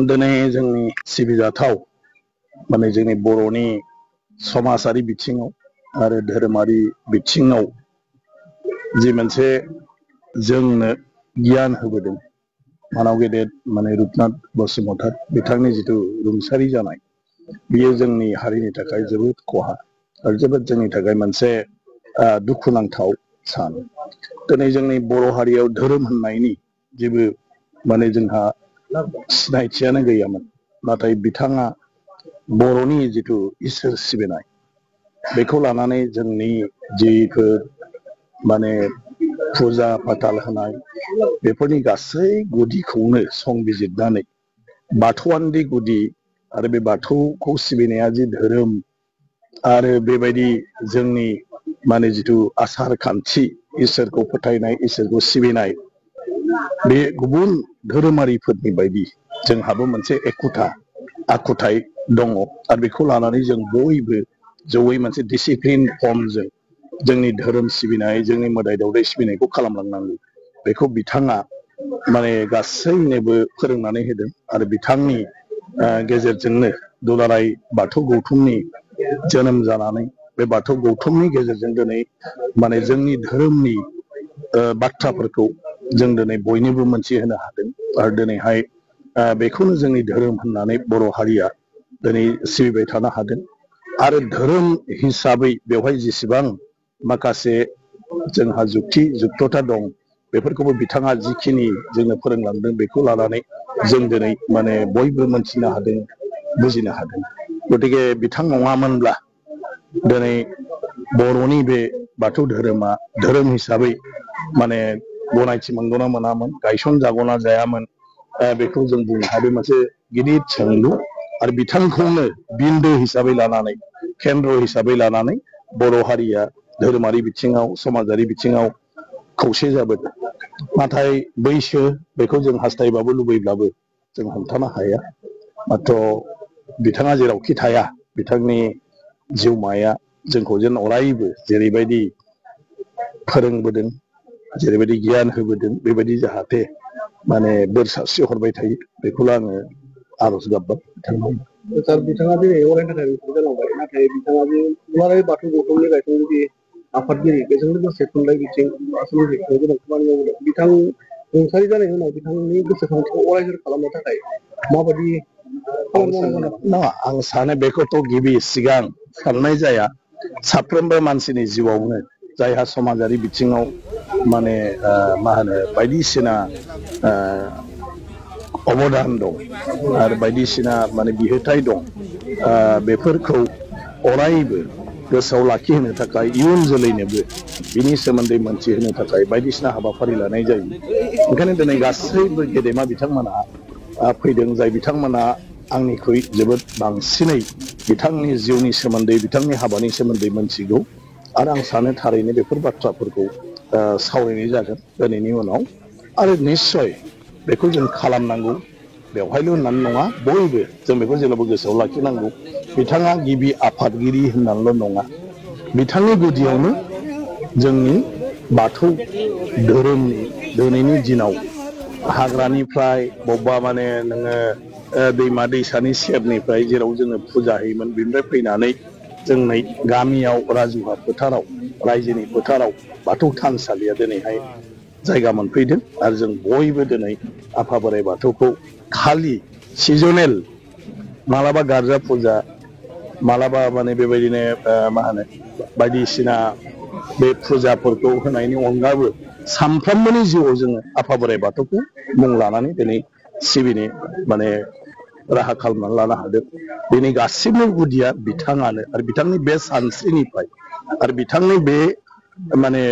दिनै जोंनि सिबिजाथाव माने जोंनि बर'नि समाजारि बिथिङाव आरो धोरोमारि बिथिङाव जि मोनसे जोंनो गियान होबोदों मानाव गेदेर माने रुपनाथ बसुमतारी बिथांनि जिथु रुंसारि जानाय बियो जोंनि हारिनि थाखाय जोबोद खहा आरो जोबोद जोंनि थाखाय मोनसे दुखुनांथाव सान। दिनै जोंनि बर' हारियाव धोरोम होननायनि जेबो माने जोंहा सिनायथियानो गैयामोन, नाथाय बिथाङा बर'नि जिथु इसोर सिबिनाय बेखौ लानानै जोंनि जिफोर माने फुजा फाथाल होनाय बेफोरनि गासै गुदिखौनो संबिजिरनानै बाथौआनोदि गुदि आरो बे बाथौखौ सिबिनाया जि धोरोम आरो बेबायदि जोंनि माने जिथु आसार खान्थि इसोरखौ फोथायनाय इसोरखौ सिबिनाय बे गुबुन धोरोमारिफोरनि बायदि जोंहाबो मोनसे एखुथा आखुथाय दङ आरो बेखौ लानानै जों बयबो जयै मोनसे डिसिप्लिन फर्मजों जोंनि धोरोम सिबिनाय जोंनि मोदाय दावदाय सिबिनायखौ खालामलांनांगौ बेखौ बिथाङा माने गासैनोबो फोरोंनानै होदों आरो बिथांनि गेजेरजोंनो दुलाराय बाथौ गौथुमनि जोनोम जानानै बे बाथौ गौथुमनि गेजेरजों दिनै माने जोंनि धोरोमनि बाथ्राफोरखौ जों दिनै बयनोबो मोनथिहोनो हादों आरो दिनैहाय बेखौनो जोंनि धोरोम होननानै बर' हारिया दिनै सिबिबाय थानो हादों आरो धोरोम हिसाबै बेवहाय जेसेबां माखासे जोंहा जुक्तता दं बेफोरखौबो बिथाङा जिखिनि जोंनो फोरोंलांदों बेखौ लानानै जों दिनै माने बयबो मोनथिनो हादों बुजिनो हादों। गतिके बिथां नङामोनब्ला दिनै बर'नि बे बाथौ धोरोमा धोरोम हिसाबै माने गनायथि मोनगौना मोनामोन गायसन जागौना जायामोन बेखौ जों बुंनो हायो मोनसे गिदिर सोंलु आरो बिथांखौनो बिन्दो हिसाबै लानानै केन्द्र हिसाबै लानानै बर' हारिया धोरोमारि बिथिङाव समाजारि बिथिङाव खौसे जाबोदों। नाथाय बैसो बेखौ जों हास्थायबाबो लुबैब्लाबो जों हमथानो हाया। माथ्र बिथाङा जेरावखि थाया बिथांनि जिउमाया जोंखौ जेन अरायबो जेरैबायदि फोरोंबोदों जेरैबायदि गियान होबोदों बेबायदि जाहाथे माने बोर सारस्रि हरबाय थायो बेखौल' आङो आरज गाबबाय बिथांनाव। सार बिथाङा दिनै अरायनि थाखाय रुंसारि जालांबाय, नाथाय बिथाङा जे दुलाराय बाथौ गौथुमनि गायसनगिरि आफादगिरि बेजों लोगोसे थुनलाइ बिथिं आसामनि बिथिङाव गोबां खामानि मावदों। बिथां रुंसारि जानायनि उनाव बिथांनि गोसोखांथिखौ अरायसर खालामनो थाखाय माबायदि नङा आं सानो बेखौथ' गिबि सिगां साननाय जाया। साफ्रोमबो मानसिनि जिउआवनो जायहा समाजारि बिथिङाव माने मा होनो बायदिसिना अबदान दं आरो बायदिसिना माने बिहोथाय दं बेफोरखौ अरायबो गोसोआव लाखिहोनो थाखाय इयुन जोलैनोबो बिनि सोमोन्दै मोनथिहोनो थाखाय बायदिसिना हाबाफारि लानाय जायो। ओंखायनो दिनै गासैबो गेदेमा बिथांमोना फैदों जाय बिथांमोना आंनिख्रुइ जोबोद बांसिनै बिथांनि जिउनि सोमोन्दै बिथांनि हाबानि सोमोन्दै मोनथिगौ आरो आं सानो थारैनो बेफोर बाथ्राफोरखौ सावरायनाय जागोन दिनैनि उनाव आरो निस्सय बेखौ जों खालामनांगौ। बेवहायल' होननानै नङा बयबो जों बेखौ जेब्लाबो गोसोआव लाखिनांगौ बिथाङा गिबि आफादगिरि होननानैल' नङा बिथांनि गुदियावनो जोंनि बाथौ धोरोमनि दिनैनि दिनाव हाग्रानिफ्राय बबेबा माने नोङो दैमा दैसानि सेरनिफ्राय जेराव जोङो फुजा होयोमोन बेनिफ्राय फैनानै जोंनि गामियाव राजुहा फोथाराव रायजोनि फोथाराव बाथौ थानसालिया दिनैहाय जायगा मोनफैदों आरो जों बयबो दिनै आफा बोराइ बाथौखौ खालि सिजनेल मालाबा गारजा फुजा मालाबा माने बेबायदिनो मा होनो बायदिसिना बे फुजाफोरखौ होनायनि अनगाबो सानफ्रोमबोनि जिउआव जोङो आफा बोराइ बाथौखौ मुं लानानै दिनै सिबिनो माने राहा खालामनानै लानो हादों। बेनि गासिबो गुदिया बिथाङानो आरो बिथांनि बे सानस्रिनिफ्राय आरो बिथांनि बे माने